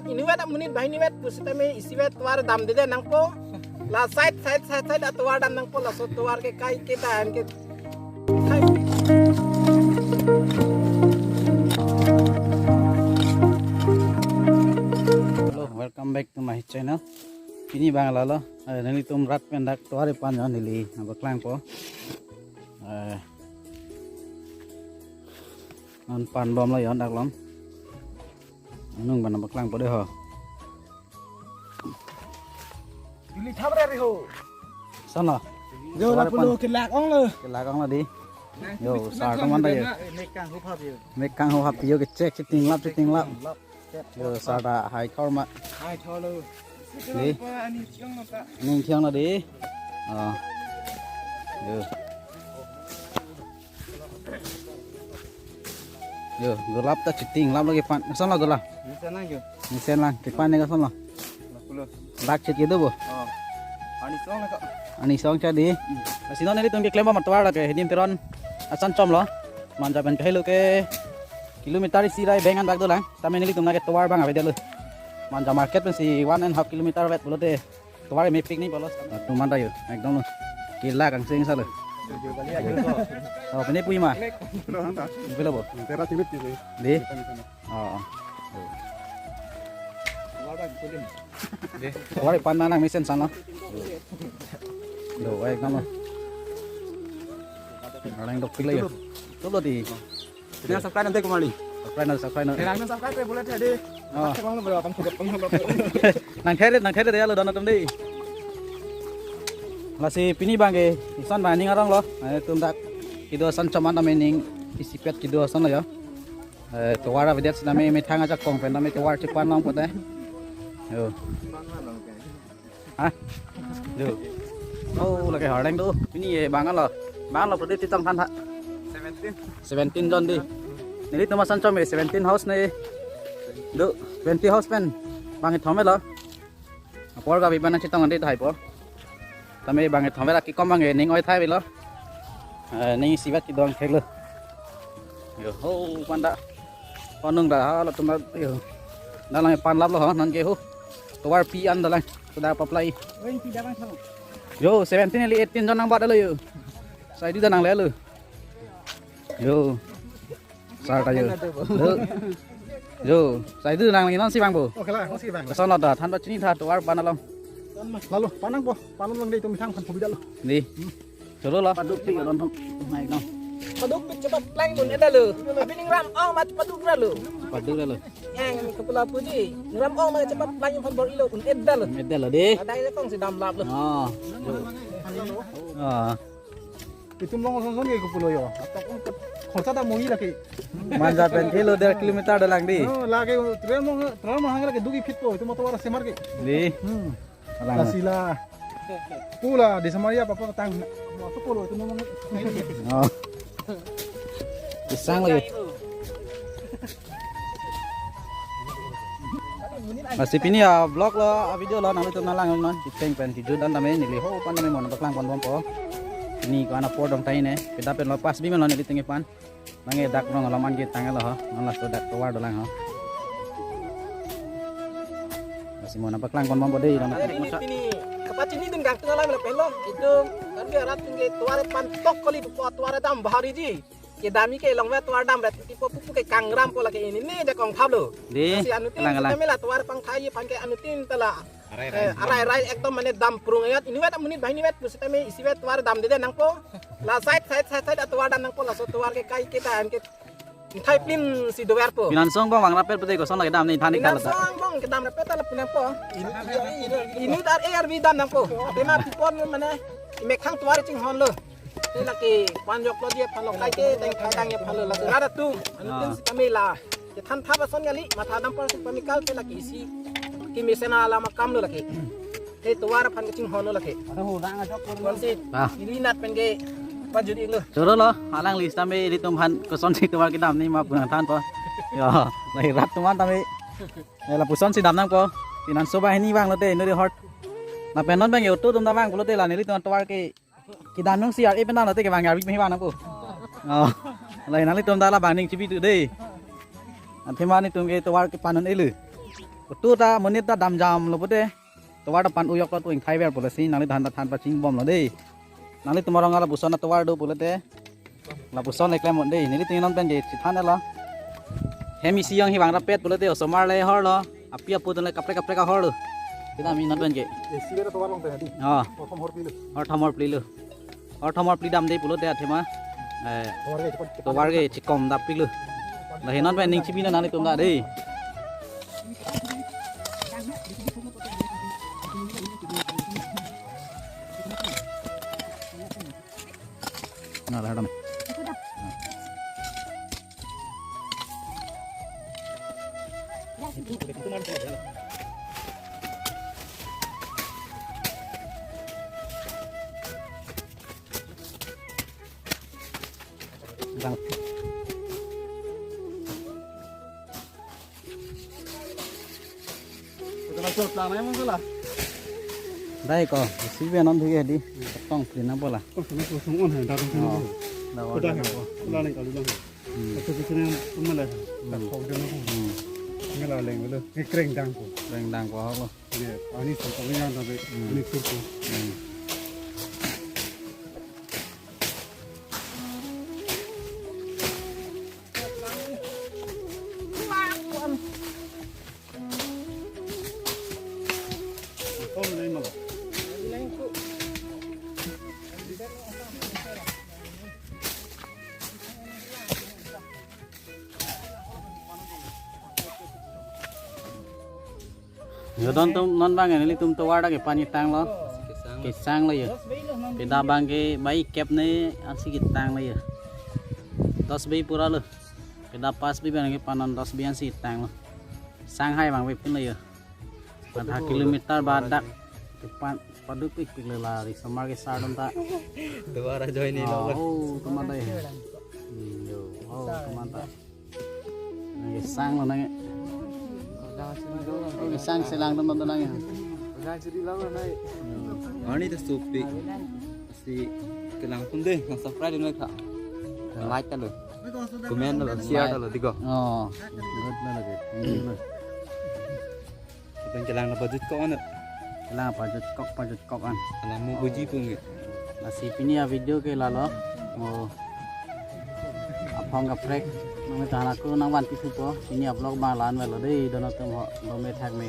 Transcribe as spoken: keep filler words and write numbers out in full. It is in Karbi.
Inutvet amonit banghini vet pusitame isivet tovar damdede nangpo. La side side side side atovar dam nangpo, laso tovar ke kai ke dan ke kai. Hello, welcome back to my channel. Pini abang lalo, eh, nelitum rat pen dak tovar kepan jo neli nangpaklangpo. Eh, non panbomlo jo dak lom. Anung abang nangpaklangpo dei ho. Juli thap re ho. Sana. Jo, tovar lapu kepan lo, kelak onglo. Kelak onglo dei. Jo, sar teman ta jo. Mek kanghup hap jo. Mek kanghup hap jo, kechek chitinglap chitinglap. Jo, sar ta hai thor ma. Hai thor lo. Dei. Aning thiang lo ta. Aning thiang lo dei. Ah. Jo. Jo, golap ta chitinglaplo kepan. Kosonlo gola? Mesen lang jo. Mesen lang, kepan ne kosonlo? Lapu lo. Lak chit kedo bo? Oh. Aning song na ko. Aning song cha dei. Hmm. Lasi non nelitum keklembom atovar lake Hedim Teron asan chomlo. Manja pen kahelo ke kilometer isi rai beng an bak dolang. Tame nelitum lake tovar abang avedetlo. Manja market pensi one and half kilometer vet pulote. Tovar mepik ni bolos. Ah, tuman ta jo, ekdom lo. Kelak angseng salo. Oh, pine pui ma? Pine lo bo? Tera chilit sih. Dei? Oh. Dei. Tovar kepan nang mesen sana. Do, ekdom lo. Orang dok pila jo. Tulo dei. Dia subscribe nanti kembali. Subscribe nanti, subscribe nanti. Dia nanti subscribe ya, boleh jadi. Oh. Pakai uang berapa? Kan sudah pernah berapa? Nang kere, nang kere dei lo don atum dei. Lasi pini abang ke, ison abang ning aronglo. Eh, tum dak kedo asan chom an tame ning isipet kedo asan lo jo. Eh, tovar avedet sitame methang ajakong pen tame tovar chepan long pote. Jo. Ha? Jo. Oh, lake harleng do. Pini ye abang lo. Abang lo pradip chetong than tha. Seventeen. Seventeen jon dei. Nelitum asan chom e seventeen house ne. Do, twenty house pen. Bang thom lo. Apor kabi abang chetong andi thai po. Tame bang thom lake kom bang ning oi thai lo. Eh, ning isivet kedo angthek lo. Jo, ho, panda. Panung da, ha, latum da, jo. Da lang panlaplo, ha, non ke ho. Tovar pi an da lang. Sudah apply. Wen pi da bang thang. Jo, seventeen eli eighteen jon nangbat lo jo. Sai di da nanglelo. Jo. Sar ta jo. Jo. Jo, sai di nang nonsi abang bo. Oke lah, nonsi abang. Kosonlo da, than ba chini tha tovar ban along. Lalu, pan nangpo, pan along dei tum thang pan phobi detlo. Dei. Choro lo. Paduk pik lo, nang, nang. Paduk pik chepaplangdun-edetlo. Abi ning ram ong ma chepaduk detlo. Paduk detlo. Yang kepala puji, ning ram ong ma chepaplangdun aphan bor-ilo un-edetlo. Edetlo dei. Adai le kongsi damlaplo. Oh. Oh. Itum long son son ke kepu lo jo. Atok khorcha ta mongi lake. Manja pen kilo der kilometer dolang dei. Oh, lake train mo, train mo hang lake dugi phit po. Itum motor semar ke. Dei. Hmm. Alang. Lasi la. Pula di Samaria apa apa tang. Masuk polo itu ngomong. Oh. Pisang lagi. Lasi pini a-vlog lo, a-video lo, nanglitum nanglang non. Chiteng pen kijut an tame neli ho pan tame mo nangpaklangponbompo. Pini ko-an apor dong tahai ne. Pida pen lo pas bi men lo neli tengke pan. Bang e dak rong along an ketang lo ho. Non laso dak tovar dolang ho. Lasi mo nangpaklangponbompo dei, non. Pini, pini kapachinidun kangtung alam lo pen lo. Itum Karbi arat pen ke tovar pan tok kali pu tovar dam bahariji. Kedamji ke longve tovar damret tipo pupu ke kangram po lake ini ne jakong thaplo. Dei, lasi anuttin alang, alang. Kami la tovar pangthai aphan ke anuttin ta la. Arai, eh, arai, arai, ekdom mane dam prung ayat. Inutvet amonit banghini vet pusitame isivet tovar damdede nangpo. La side side side side atovar dam nangpo, laso tovar ke kai ke dan ke thai plin si dover po. Pinanso angbong bang rapet pute koson lake dam ne than ik tha la ta. Pinanso angbong kedam rapet ta lapu nangpo. Inut ar ar bi dam nangpo. Tema pipon mane imekhang tovar chinghonlo. Te lake panjoklo dia aphan lo, kai ke deng thai dang aphan lo, lake rat atum. Anuttin, ah, sitame la. Kethan thap ason kali, matha dam por si pamikal te lake isi. Kemesen alam akam lo lake. Te tovar aphan kachinghonlo lake. Aduh, orang ajak kurang. Konsi, ah, ili nat pen ke pajut-iklo. Choro lo, alangli sitame ilitum aphan kosonsi tovar kedam ne ma pu nangthanpo. Jo, lahai rat atum an tame. Eh, lapuson si dam nangpo. Pinanso banghini vanglote, inut ahut. Lapen non bang auto atum ta vang pulote la nelitum tovar ke kedam nung si ar e pen damlote kevang ar e pen vang nangpo. Oh. Lahai nanglitum ta la bang ning chibi tu dei. Athema netum ke tovar kepan un-elo. Kutu ta monit ta damjam lo pute. Tovar ta pan-u yok lo, tu ingthai ver pulo si nangliphan ta than pachini bomlo dei. Nanglitum arong lapuson atovar do pulote lapuson le klemnon dei. Nelitum non pen ke chethan lo. Hem isi jong hivang rapet pulote osomar le hor lo. Api apo atum le kaprek kaprek ahor lo. Kita mi non pen ke. Isi bera tovar along tadi. Oh. Horthom horpli lo. Horthom horpli damde pulote athema. Eh, tovar ke chekom dap pik lo. Lahennon pen ning chibi nanglitum ta dei. Nah, lah, dam. Dang. Dai ko, isi be non thuke di. Tong plin na bola. Oh, sana kosong on hai, dadong sana. Oh, ko. Dadong. Ko dah ko. Ula neng kalu lang. Hmm. Aku ke sini pun malah. Tak kau dia nak. Hmm. Ngelaleng dulu. Ngekreng dang ko. Kreng dang ko lo. Ye, ani sa kami yang tapi. Hmm. Ani kurko. Hmm. Yo don atum, non bang nelitum tovar ta kepan-i tanglo. Kesang. Kesang lo yo. Peda bang ke bai kep ne ansi ketang lo yo. Dos bei pura lo. Peda pas bei bang ke panon dos bei ansi ketang lo. Sang hai bang bei pin lo yo. Adha kilometer ba dak. Kepan paduk pik pik lo la ri somar ke sar dam ta. Tovar ajoine lo. Oh, oh, tovar dai. Hmm, yo. Oh, tovar ta. Nang sang lo nang. Nang sang selang teman tenang ya. Ani ta supi. Si kelang pun deh, nang subscribe deh kha. Like ta lo. Comment ta lo, share ta lo, diko. Oh, good na lagi. Pen kelang na pajut kok an. Kelang pajut kok, pajut kok an. Alam mo buji pun ke. Lasi pini avideo ke lalo. Oh. Aphong kaprek. Nang tahan aku nang vanti supo. Pini avlog bang la-an velo dei, don atum ho. Lo me thak me.